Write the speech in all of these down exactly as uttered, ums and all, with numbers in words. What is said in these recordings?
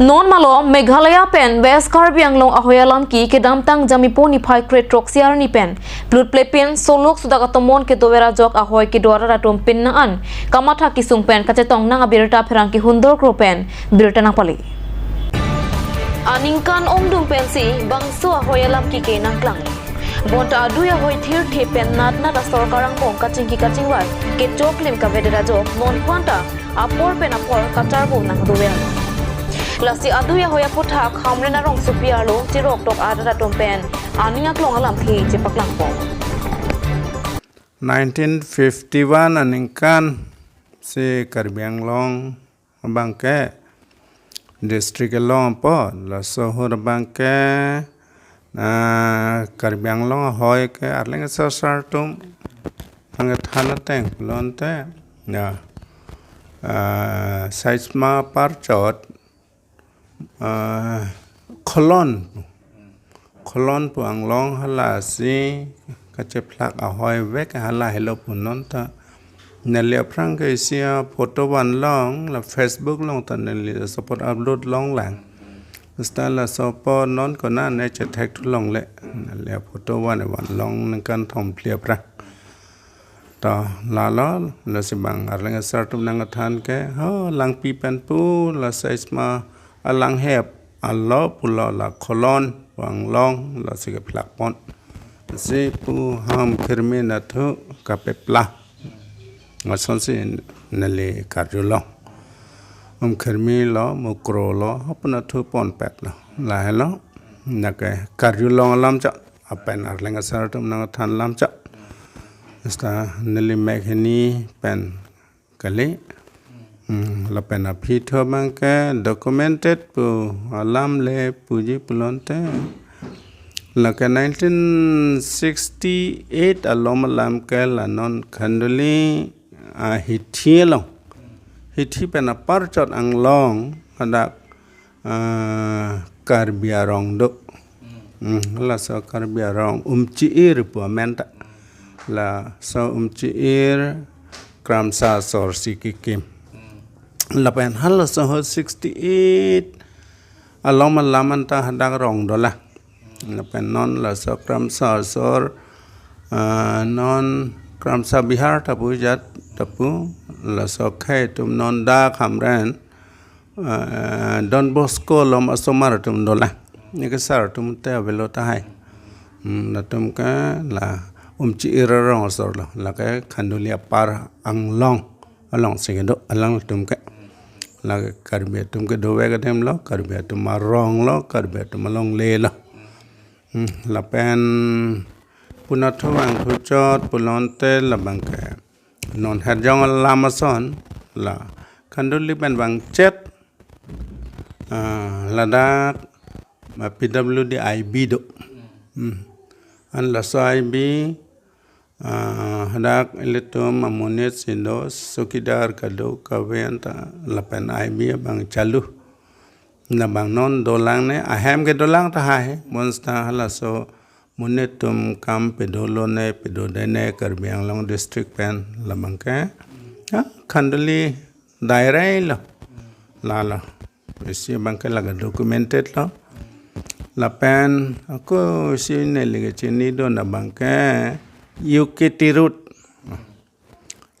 Non malom Meghalaya pen West Karbi Anglong ahoi alam ke kedamtang Jamipo niphai kre-throksi arni pen plutplepin solok sudak atomon kedover ajok ahoi kedo arat atum pinna an kamatha kesung pen kachetong nang abirta pherangke Hundor Kro pen birta nangpale. Aningkan ongdung pensi bangso ahoi alam ke nangklang. Bonta adui ahoi thirthe pen natnat asorkar angbong kachingki kachingvai kechoklim kavedet ajok non panta apor pen apor kacharbo nangdover. Lasi adui ahoi aputhak Hamren arongsopi arlo cherok tok arat atum pen aning aklong alamthe chepaklangpo. Nineteen fifty-one aningkan si Karbi Anglong abangke district along po, laso ahut abangke, ah, Karbi Anglong ahoi ke arleng asar sar atum abangke than ateng pulote, ya, ah, Saisma Parchot, ah, Kholon, Kholon pu Anglong hala si kachephlak ahoi vek, hala helo pu non ta neli aphrang ke isi aphoto vanlong, la Facebook along ta neli support upload longlang. Seta laso apor non konane chethekthu longle. Neli aphoto van vanlong ningkan thomphli aphrang. To lalo, lasi bang arleng asar atum nangkethan ke, ho, Langpi pen pu, la Saisma alanghep alo pulo la Kholon pu Anglong, lasi kephlakpon. Si pu ha Umkhirmi nathu kapepla. Lasonsi neli karjulong. Umkhirmi lo, Mukro lo, ha pu nathu ponpet lo. Lahelo, nake karjulong alam chot, lapen arleng asar atum nangkethan alam chot. Seta neli mek hini pen kali. Hmm, lapen aphi thu abangke documented pu alam le puji pulote. Lake nineteen sixty-eight alom alam ke la non Khanduli ahithi along. Hithi pen apar chot Anglong hadak, ah, Karbi arong do. Hmm, laso Karbi arong Umchiir pu amen ta. Laso Umchiir Kramsa asor si kekim. Lapen halaso ahut sixty-eight alom alam anta hadak rong dolang. Lapen non laso Kramsa asor, ah, non Kramsa Bihar ta pu jat ta pu, laso akhei atum non dak Hamren, ah, Don Bosco along asomar atum dolang. Neke sar atum te avelo tahai. Hmm, latum ke la Umchiir arong asor lo. Lake Khanduli apar Anglong along si kedo, alanglitum ke. Lake Karbi atum ke dovek adim lo, Karbi atum arong lo, Karbi atum alongle lo. Hmm, lapen pu nathu vangthu chot pulote labangke non Herjong alam ason la Khanduli pen vangchet, ah, ladak ma P W D I B do. Hmm. An laso I B, ah, hadak ilitum amonit si do, chowkidar kado kave anta lapen I B abang chalu. Labang non dolang ne, ahem ke dolang tahai, bonseta halaso monit atum kam pedolone, pedodene Karbi Anglong district pen labangke. Ha, Khanduli dairei lo. Lalo. Isi abangke lake documented lo. Lapen ako isi neli kechini do labangke U K Tirut.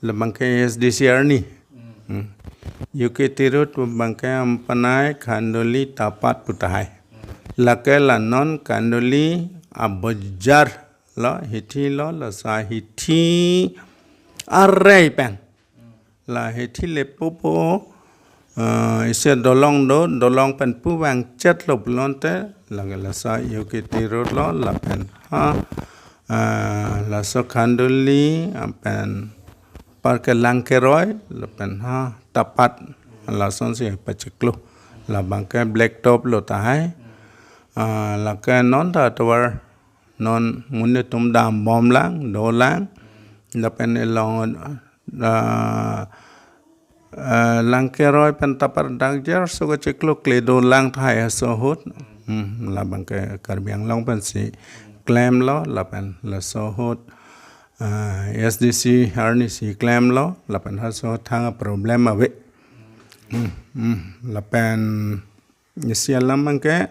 Labangke A S D C arni. Hmm. U K Tirut labangke ampanai Khanduli tapat pu tahai. Lake la non Khanduli abojar lo, hithi lo, laso ahithi arei pen. La hithi le pupo, eh, isi dolong do, dolong pen pu vangchet lo pulote, lake laso U K Tirut lo, lapen ha, eh, laso Khanduli, lapen apar ke Langkeroi, lapen ha, tapat, lasonsi pachiklo, labangke blacktop lo tahai, eh, lake non ta tovar non monit atum dambomlang, dolang, lapen along, ah, ah, Langkeroi pen tapat dak jer so kachiklo kle dolang tahai aso ahut. Hmm, labangke Karbi Anglong pensi klemlo, lapen laso ahut, ah, A S D C arni si klemlo, lapen halaso ahut thang aproblem ave. Hmm, hmm, lapen Isi alam abangke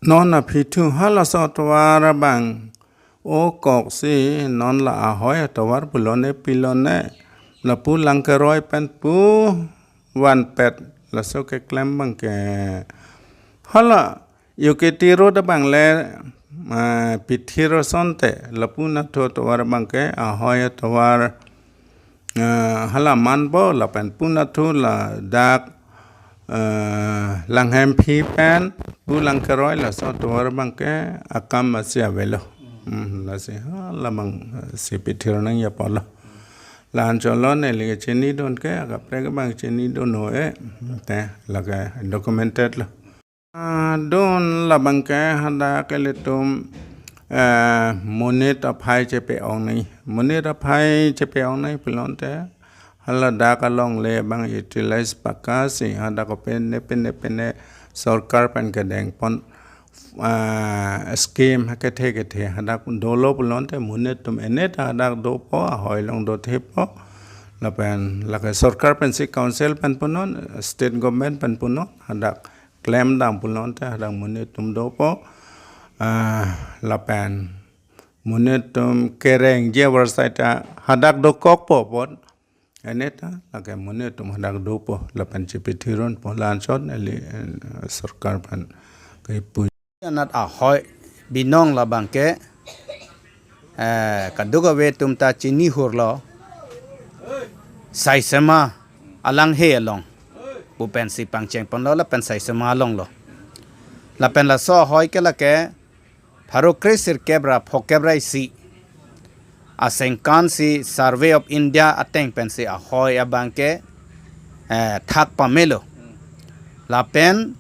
non aphi thu halaso atovar abang o koksi non la ahoi atovar pulone pilone lapu lang keroi pen pu vanpet laso keklem abangke hala U K T road abang le, ah, Pithir asonte lapu nathu atovar abangke ahoi atovar, ah, hala manpo lapen pu nathu ladak, ah, Langhemphi pen pu lang keroi laso atovar abangke akam asi avelo. Hmm, lasi hala abang, ah, si Pithir nangji apotlo. La-an cholo neli kechinidun ke akaprek abang chinidun ho-e. Te lake documented lo. Ah, dun labangke hadak ilitum, eh, monit aphai chepe-ong nangji. Monit aphai chepe-ong nangji pulote haladak alongle abang utilize pakasi hadak opene pene pene sorkar pen kedengpon, ah, scheme kethe kethe hadak dolo pulote monit atum eneta hadak dopo, ahoi along dothepo. Lapen lake sorkar pensi council pen punon, state government pen punon, hadak klemdam pulote hadak monit atum dopo. Ah, lapen monit atum kerengji avarsai ta hadak dokokpo apot. Eneta lake monit atum hadak dopo lapen chepithirunpo, la-an chot neli, eh, sorkar pen kepu. Anat ahoi binong labangke, eh, kadokave atum ta chinihurlo. Saisema alanghe along pu pensi pangchengponlo lapen Saisema alonglo. Lapen laso ahoi ke lake pharo kre sirkep ra phokep ra isi asengkan si Survey of India ateng pensi ahoi abangke, eh, thak pamelo. Lapen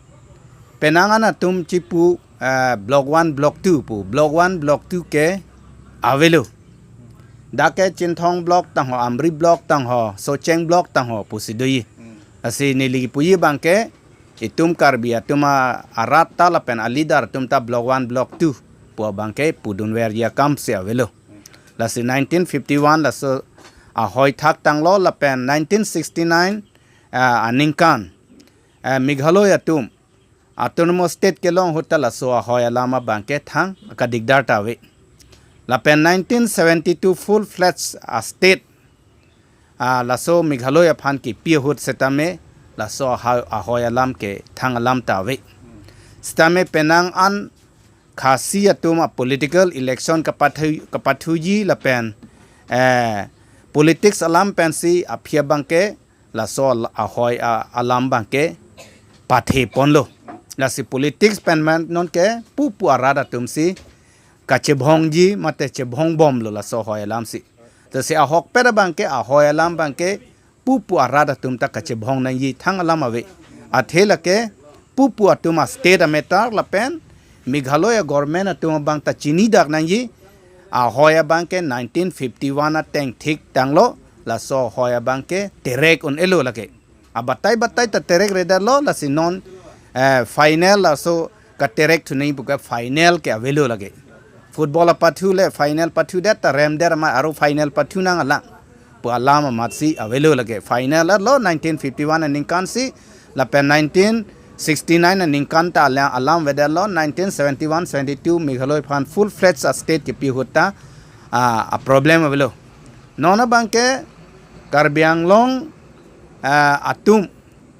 penang an atum chipu, eh, block one, block two pu. Block one, block two ke avelo. Dak ke Chinthong block tangho, Amri block tangho, Socheng block tangho pusi doji. Lasi neli puji abangke itum Karbi atum a-, arat ta lapen a-leader atum ta block one, block two pu abangke pudunverji akam si avelo. Lasi nineteen fifty-one laso ahoi thak tanglo lapen nineteen sixty-nine, ah, aningkan, ah, Meghalaya atum autonomous state kelong ahut ta laso ahoi alam abangke thang kadikdar ta ave. Lapen nineteen seventy-two full-fledged a-state, ah, laso Meghalaya aphan kipi ahut setame laso aha-, ahoi alam ke thang alam ta ave. Setame penang an Khasi atum a-political election kapathu-, kapathuji lapen, eh, politics alam pensi aphi abangke laso al-, ahoi a-, alam abangke patheponlo. Lasi politics pen man nonke pupu arat atum si kachebhongji mate chebhongbomlo laso ahoi alam si. Lasi ahokpet abangke ahoi alam abangke pupu arat atum ta kachebhong nangji thang alam ave. Athe lake pupu atum a-state a-matter lapen Meghalaya government atum abang ta chinidak nangji. Ahoi abangke nineteen fifty-one ateng thik tanglo, laso ahoi abangke terek un-elo lake. Abatai batai ta terek redetlo, lasi non, eh, final laso katerek thu nangji puke final ke avelo lake. Football apathu le final pathudet ta remdet amat aro final pathu nanglang pu alam amatsi avelo lake. Final lo nineteen fifty-one aningkan si, lapen nineteen sixty-nine aningkan ta alam, alam avedetlo, nineteen seventy-one seventy-two Meghalaya aphan full-fledged a-state kipi ahut ta, ah, a-problem avelo. Non abangke Karbi Anglong, ah, atum,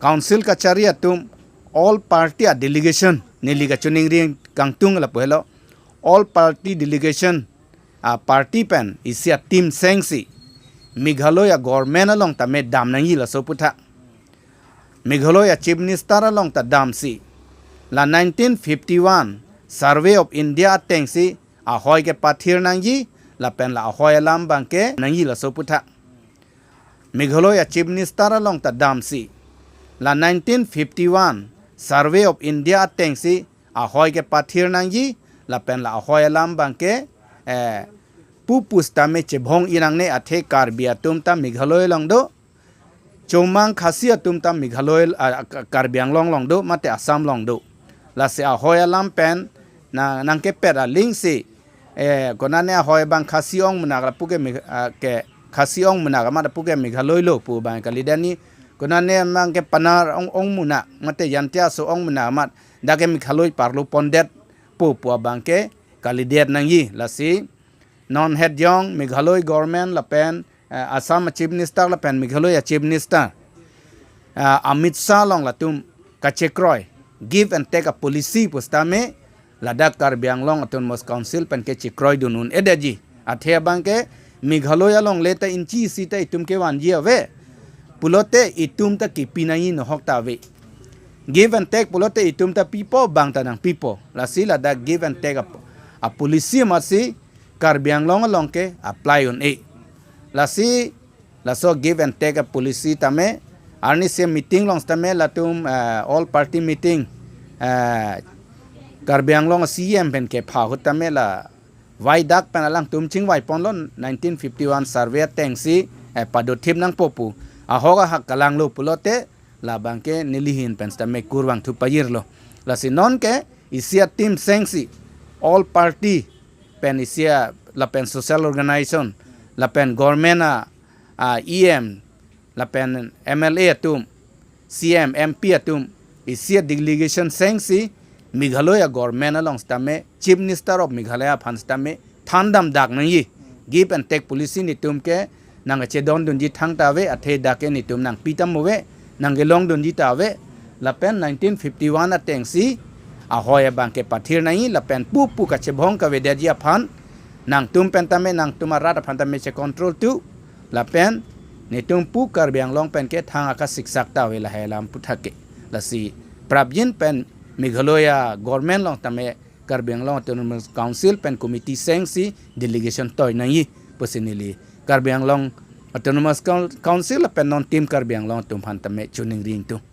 council kachari atum, all party a-delegation, neli kachiningri kangtung lapu helo, all party delegation, a-party pen isi a-team sengsi Meghalaya government along tame dam nangji laso aphuthak. Meghalaya Chief Minister along ta damsi la nineteen fifty-one Survey of India atengsi ahoi kepathir nangji lapen la ahoi alam abangke nangji laso aphuthak. Meghalaya Chief Minister along ta damsi la nineteen fifty-one Survey of India atengsi ahoi kepathir nangji lapen la ahoi alam abangke, eh, pupu sitame chebhong-i nangne, athe Karbi atum ta Meghalaya along do, Chomang Khasi atum ta Meghalaya, ah, Ka-, Karbi Anglong along do mate Assam along do. Lasi ahoi alam pen na nangkepet alingsi, eh, konane ahoi abang Khasi ong menak lapu ke Megh-, ah, ke Khasi ong menak amat lapu ke Meghalaya lo pu abang kalidet ni, Konane abangke Panar ong ongmuna mate Jaintia aso ongmuna amat dak ke Meghalaya parlo pondetpo pu abangke kalidet nangji. Lasi non het jong Meghalaya government lapen, eh, Assam Chief Minister lapen Meghalaya Chief Minister, eh, Amit Shah along latum kachekroi give and take apolicy pusitame ladak Karbi Anglong Autonomous Council pen ke chekroidun un-edetji. Athe abangke Meghalaya alongle ta inchi isi ta itum kevanji ave pulote itum ta kipi nangji nohok ta ave. Give and take pulote itum ta pipo, bang ta nangpipo. Lasi ladak give and take ap-, apolicy amatsi Karbi Anglong along ke apply un-e. Lasi laso give and take apolicy tame arnisi meeting along sitame latum, eh, all party meeting, eh, Karbi Anglong C E M pen kepha ahut tame la vaidak pen alangtum chingvaiponlo, nineteen fifty-one survey atengsi, eh, padothip nangpo pu ahok ahak kalanglo pulote labangke neli ahin pen sitame kurvangthu pajirlo. Lasi non ke isi a-team sengsi all party pen isi a lapen social organization lapen government a, a E M lapen M L A atum, C M, M P atum, isi a-delegation sengsi Meghalaya government along sitame, Chief Minister of Meghalaya aphan sitame thandam dak nangji. Give and take policy netum ke nangkachedondunji thangta ave, athe dak ke netum nangpi tame ave, nangkelongdunji ta ave. Lapen nineteen fifty-one atengsi ahoi abangke pathir nangji, lapen pupu kachebong kavedetji aphan nangtum pen tame, nangtum arat aphan tame che-control tu. Lapen netum pu Karbi Anglong pen ke thang akasiksak ta ave lahai alam aputhak ke. Lasi prapjin pen Meghalaya government along tame Karbi Anglong Autonomous Council pen committee sengsi delegation toi nangji pusi neli Karbi Anglong Autonomous Coun-, Council pen non team Karbi Anglong atum aphan tame choningri ingtung.